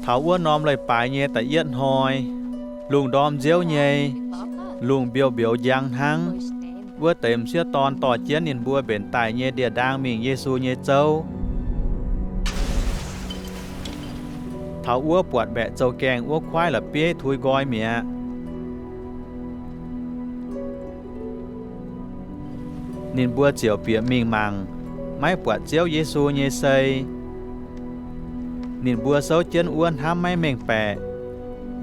Taux wuov norm leiz-baaix nyei da'yietv hnoi, lungh ndorm nziouv nyei, lungh mbiouh mbiouz njang hnangv, wuov deix m'sieqv dorn dorh jienv ninh mbuo mbenc daic nyei ndie-ndaang mingh Yesu nyei zouv. Taux wuov buatc mbaeqc zouv-gaengh wuov kuaaiv la'bieiv tuix nqoi mi'aqv. Ninh mbuo ziouc bieqc mingh mangc, maiv buatc Ziouv Yesu nyei sei. Ninh mbuo souv jienv wuov hnamv maiv mengh baeqc,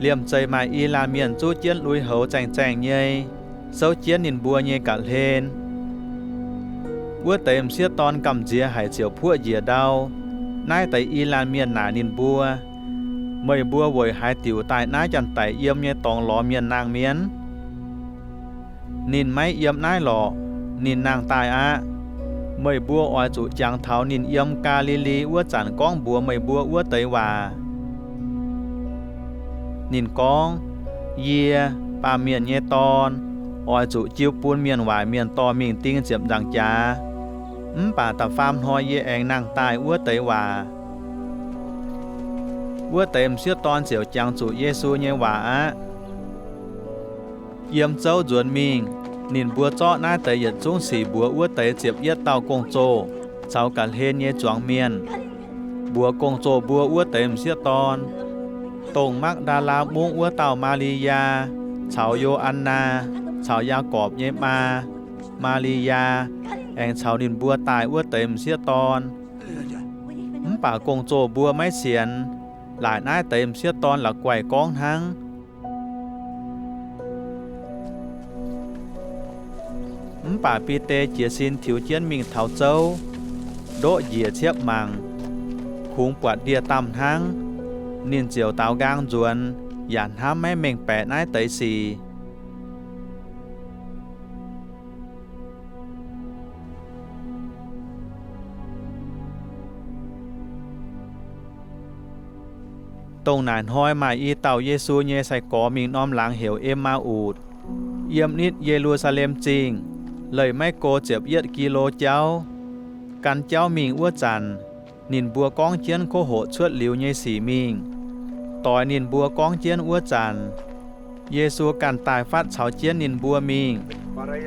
liemh zeih maaih i laanh mienh zuqv jienv lui-houx zaengh zaengh nyei, souv jienv ninh mbuo nyei ga'hlen. Wuov deix m'sieqv dorn gamh nziex haic ziouc puoqv njiec ndau. Naaiv deix i laanh mienh naaic ninh mbuo, Meih mbuo weic haaix diuc daaih naaiv janx-daic yiem nyei dorngx lorz mienh nangh mienh? Ninh maiv yiem naaiv lorqc. Ninh nangh daaih aqv. Meih mbuo oix zuqc jangx taux ninh yiem Gaa^li^li wuov zanc gorngv mbuox meih mbuo wuov deix waac. Ninh gorngv, Yie, Baamh Mienh nyei Dorn, oix zuqc jiu bun mienh waaic mienh dorh mingh ding ziepc nzaangc jaax. Mv baac da'faam hnoi yie aengx nangh daaih wuov deix waac. Wuov deix m'sieqv dorn ziouc jangx zuqc Yesu nyei waac aqv. Yiem zouv nzuonx mingh, ninh mbuo zorqv naaiv deix yietc zungv sic mbuox wuov deix ziepc yietv dauh gong-zoh caux ga'hlen nyei zuangx mienh, mbuox gong-zoh mbuo wuov deix m'sieqv dorn, dongh Makv^ndaa^laa Mungv wuov dauh Maa^li^yaa, caux Yo^an^naa, caux Yaagorpc nyei maa, Maa^li^yaa, aengx caux ninh mbuo daaih wuov deix m'sieqv dorn. Mv baac gong-zoh mbuo maiv sienx, laaic naaiv deix m'sieqv dorn la'guaih gorngv hnangv. Mv baac Bide jiez sin tiux jienv mingh taux zouv, ndoqv njiec ciepv mangc, kungx buatc ndie-damh hnangv. Ninh ziouc daaux nqaang nzuonx, yaac hnamv maiv mengh baeqc naaiv deix sic. Dongh naaic hnoi maaih i dauh Yesu nyei sai-gorx mingh norm laangz heuc Em^maa^utc, yiem nitv Ye^lu^saa^lem Zingh, leih maiv go ziepc yietv ki^lo jauv. Gan jauv mingh wuov zanc, ninh mbuo gorngv jienv kov hoqc cuotv liuz nyei sic mingh. Doix ninh mbuo gorngv jienv wuov zanc, Yesu ganh daaih fatv caux jienv ninh mbuo mingh.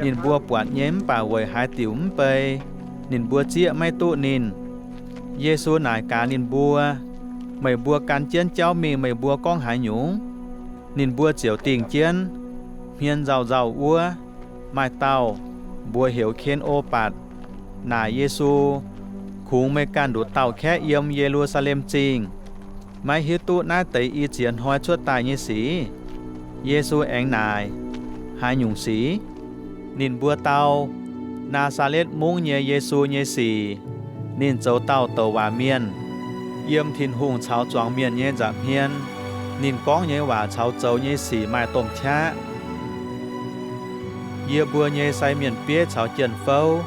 Ninh mbuo buatc nyei mv baac weic haaix diuc mv bei, ninh mbuo zieqv maiv duqv ninh. Yesu naaic gaax ninh mbuo, Meih mbuo gan jienv jauv mingh meih mbuo gorngv haaix nyungc? Ninh mbuo ziouc dingh jienv, Hmien nzauh nzauh wuov, maaih dauh, mbuox heuc Ken^o^batc, naaic Yesu, Kungx meih ganh nduqc dauh kaeqv yiem Ye^lu^saa^lem Zingh, maiv hiuv duqv naaiv deix i ziex hnoi cuotv daaih nyei sic? Yesu aengx naaic, Haaix nyungc sic? Ninh mbuo dau, Naa^saa^letv Mungv nyei Yesu nyei sic. Ninh zoux dauh douc waac mienh, yiem Tin-Hungh caux zuangx mienh nyei nza'hmien. Ninh gorngv nyei waac caux zoux nyei sic maaih domh qaqv. Yie mbuo nyei sai mienh bieiv caux jien-fouv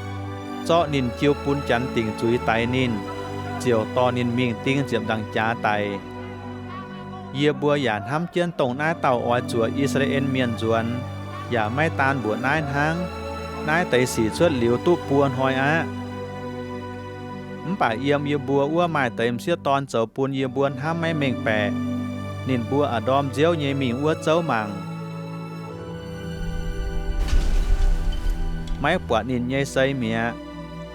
zorqv ninh jiu bun Janx dingc zuiz daix ninh, ziouc dorh ninh mingh ding ziepc nzaangc jaax daic. Yie mbuo yaac hnamv jienv dongh naaiv dauh oix zuoqc I^saa^laa^en Mienh nzuonx, yaac maiv daan mbuoqc naaiv hnangv. Naaiv deix sic cuotv liuz duqv buo hnoi aqv. Mv baac yiem yie mbuo wuov maaih deix m'sieqv dorn zoux bun yie mbuo hnamv maiv mengh baeqc. Ninh mbuo a'ndorm nziouv nyei mingh wuov zouv mangc, maiv buatc ninh nyei sei mi'aqv.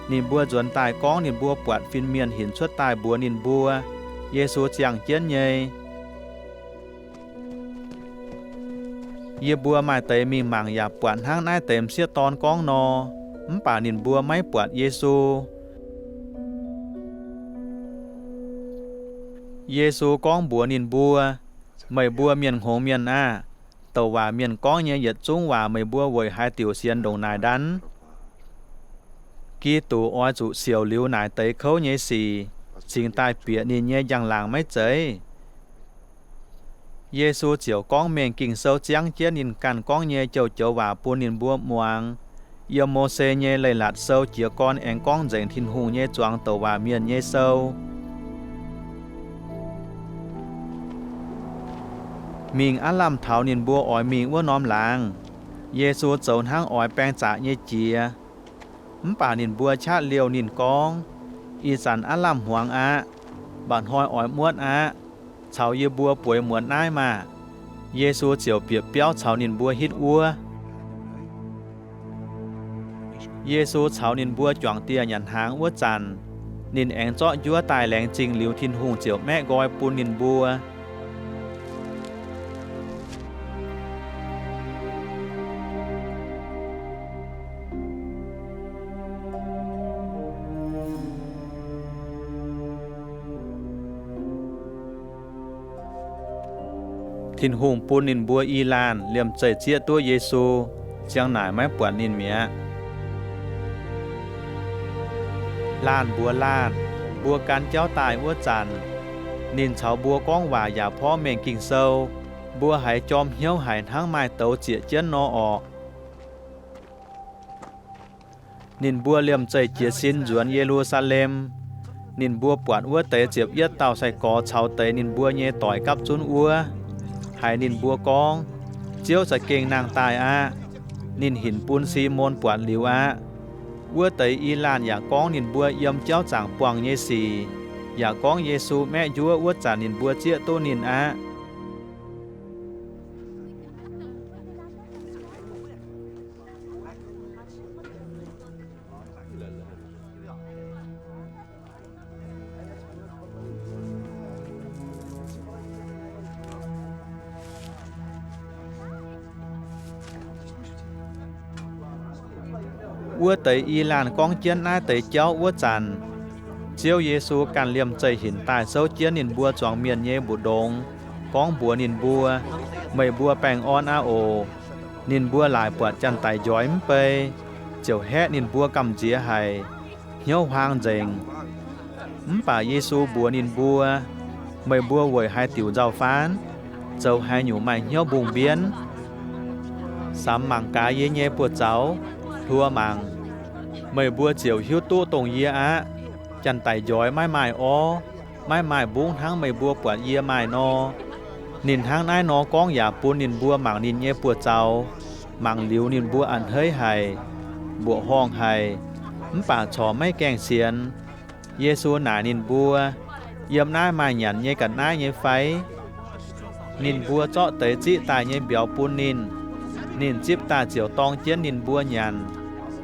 Ninh mbuo nzuonx daaih gorngv ninh mbuo buatc fin-mienh hinc cuotv daaih mbuox ninh mbuo, Yesu ziangh jienv nyei. Yie mbuo maaih deix mingh mangc yaac buatc hnangv naaiv deix m'sieqv dorn gorngv nor, mv baac ninh mbuo maiv buatc Yesu. Yesu gorngv mbuox ninh mbuo, Meih mbuo mienh hngongx mienh aah! Douc waac mienh gorngv nyei yietc zungv waac meih mbuo weic haaix diuc sienx ndongc naaic ndanv? Giduc oix zuqc siouc liuz naaic deix kouv nyei sic, cingx daaih bieqc ninh nyei njang-laangc maiv zeiz? Yesu ziouc gorngv mengh Ging-Sou ziangv jienv ninh ganh gorngv nyei joux-joux waac bun ninh mbuo muangx. Yiem Mose nyei Leiz-Latc Sou jiez gorn aengx gorngv nzengc Tin-Hungh nyei zuangx douc waac mienh nyei sou. Mingh aav lamh taux ninh mbuo oix mingh wuov norm laangz, Yesu zoux hnangv oix baeng zaqc nyei jiex. Mv baac ninh mbuo qaqv liouh ninh gorngv, Ih zanc aav lamh hmuangx aqv. Mba'hnoi oix muotv aqv. caux yie mbuo bueix muonz naaiv maah! Yesu ziouc bieqc biauv caux ninh mbuo hitv wuov. Yesu caux ninh mbuo juangc dieh nyanc hnaangx wuov zanc, ninh aengx zorqv njuov daaih laengz zingh liuz, Tin-Hungh ziouc maeqv nqoi bun ninh mbuo. Tin-Hungh bun ninh mbuo i laanh liemh zeih zieqv duqv Yesu, ziang naaic maiv buatc ninh mi'aqv. Laanh mbuox laanh, mbuo gan jauv daaih wuov zanc, ninh caux mbuo gorngv waac yaac porv mengh Ging-Sou, mbuo haiz jorm hnyouv haic hnangv maaih douz zieqc jienv nor orqc. Ninh mbuo liemh zeih jiez sin nzuonx Ye^lu^saa^lem. Ninh mbuo buatc wuov deix ziepc yietv dauh sai-gorx caux deix ninh mbuo nyei doic gapv zunv wuov, haiz ninh mbuo gorngv, Ziouv za'gengh nangh daaih aqv. Ninh hinc bun Simon buatc liuz aqv. Wuov deix i laanh yaac gorngv ninh mbuo yiem jauv zaangc buangh nyei sic, yaac gorngv Yesu maeqv njuov wuov zanc ninh mbuo zieqv duqv ninh aqv. Wuov deix i laanh gorngv jienv naaiv deix jauv wuov zanc, Ziouv Yesu ganh liemh zeih hinc daaih souv jienv ninh mbuo zuangx mienh nyei mbu'ndongx, gorngv mbuox ninh mbuo, Meih mbuo baengh orn aqv oc. Ninh mbuo laaic buatc janx-daic njoix mv bei, ziouc haeqv ninh mbuo gamh nziex haic, hnyouv huaang nzengc. Mv baac Yesu mbuox ninh mbuo, Meih mbuo weic haaix diuc nzauh faanv? Zoux haaix nyungc maaih hnyouv mbungh mbienv? Samx mangc gaax yie nyei buoz-zaux, hluo mangc, meih mbuo ziouc hiuv duqv dongh yie aqv. Janx-daic njoix maiv maaih orv, maiv maaih mbungv hnangv meih mbuo buatc yie maaih nor. Ninh hnangv naaiv nor gorngv yaac bun ninh mbuo mangc ninh nyei buoz-zaux, mangc liuz ninh mbuo a'hneiv haic, mbuoqc horngh haic, mv baac corc maiv gaengh sienx. Yesu naaic ninh mbuo, Yiem naaiv maaih nyanc nyei ga'naaiv nyei fai? Ninh mbuo zorqv deix ziqv daaih nyei mbiauz bun ninh. Ninh zipv daaih ziouc dorng jienv ninh mbuo nyanc.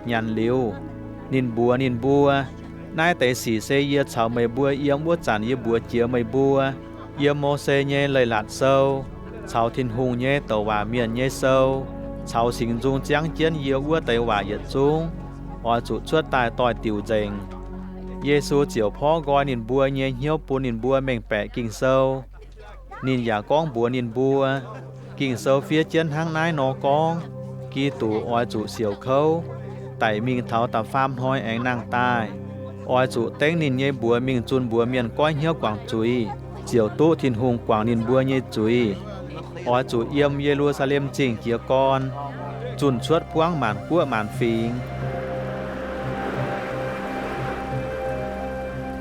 Nyanc liuz, ninh mbuox ninh mbuo, Naaiv deix sic se yie caux meih mbuo yiem wuov zanc yie mbuox jiex meih mbuo, yiem Mose nyei Leiz-Latc Sou, caux Tin-Hungh nyei douc waac mienh nyei sou, caux Singx Nzung ziangv jienv yie wuov deix waac yietc zungv, oix zuqc cuotv daaih doix-diuc nzengc. Yesu ziouc porv nqoi ninh mbuo nyei hnyouv bun ninh mbuo mengh baeqc Ging-Sou. Ninh yaac gorngv mbuox ninh mbuo, Ging-Sou fiev jienv hnangv naaiv nor gorngv, Giduc oix zuqc siouc kouv, daic mingh taux da'faam hnoi aengx nangh daaih. Oix zuqc dengv ninh nyei mbuox mingh zunh mbuox mienh goiv hnyouv guangc zuiz, ziouc duqv Tin-Hungh guangc ninh mbuo nyei zuiz. Oix zuqc yiem Ye^lu^saa^lem Zingh jiez gorn, zunh cuotv buangv maanc guoqv maanc fingx.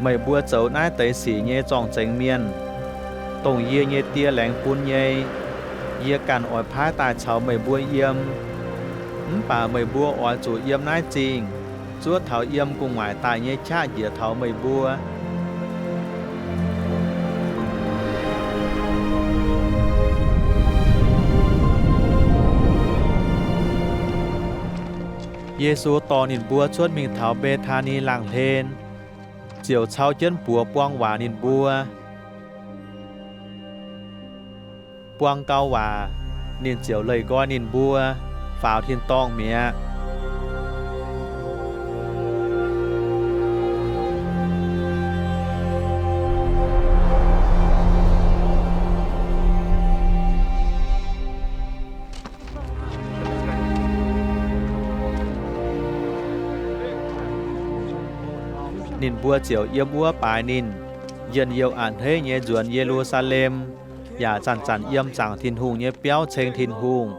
Meih mbuo zoux naaiv deix sic nyei zorng-zengx mienh, dongh yie nyei Die laengz bun nyei. Yie ganh oix paaiv daaih caux meih mbuo yiem. Mv baac meih mbuo oix zuqc yiem naaiv zingh, zuov taux yiem gu'nguaaic daaih nyei qaqv njiec taux meih mbuo. Yesu dorh ninh mbuo cuotv mingh taux Mbe^taa^ni Laangh Hlen, ziouc cau jienv buoz buang waac ninh mbuo. Buang gau waac, ninh ziouc leih nqoi ninh mbuo, faaux tin-dorngh mi'aqv. Ninh mbuo ziouc yiem wuov baaix ninh, njien-youh a'hneiv nyei nzuonx Ye^lu^saa^lem, yaac zanc-zanc yiem zaangc Tin-Hungh nyei biauv ceng Tin-Hungh.